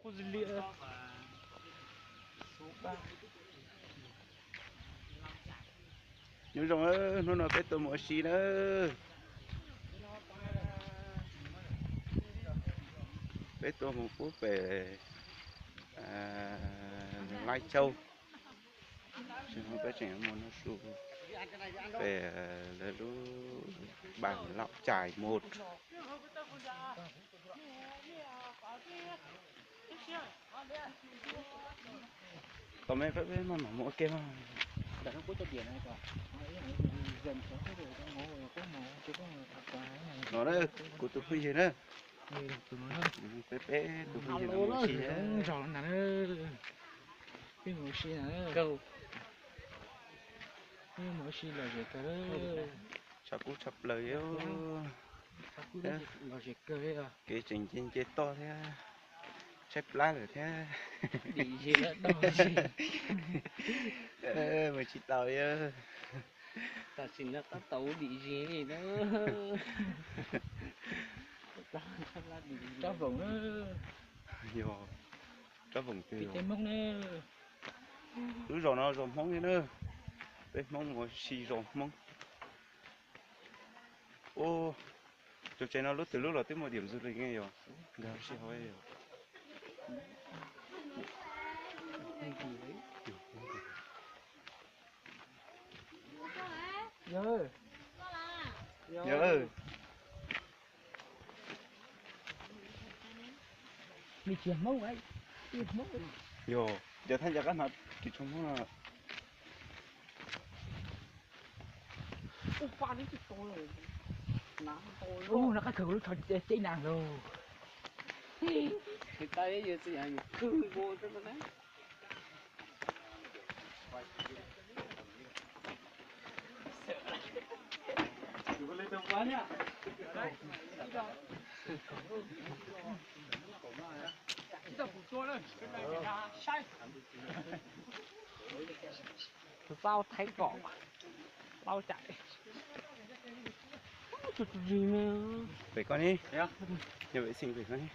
Nyob zoo, hnub no peb tuaj mus ua si na. Peb tuaj mus pub pem Laib Caug. Peb tseem mus noj su pem lawv lub bàn lọc chài một. Tom me peb maj mam mus ua ke mas. No na, kuv tus phooj ywg na. Peb peb tus phooj ywg no mus si. Peb mus si na. Peb mus si lom zem kawg. Tshav kub tshaj plaws. Lom zem kawg. Kev tseem nce nce toj thiab. Tshaib plab lawm thiab. Dim zis lawm. Mus tsis tau li. Tam sim no tab tom dim zis li na. Rab voom na. Yog rab voom twg? Lub zos no zos Hmoob thiab na. Peb Hmoob mus si zos Hmoob. Ua, cov tsev no lub twg lub los twb muaj điểm du lịch ne yog. Nkag sij hawm yog. Yawg. Yawg. Yog, yog thaj nco qab hnov ris tsho Hmoob no. Ub, no qab kawg lub tsho ceb nas lauj. Tau Thái cọ, tau chạy. Pem koj ne, yog vệ sinh pem koj ne.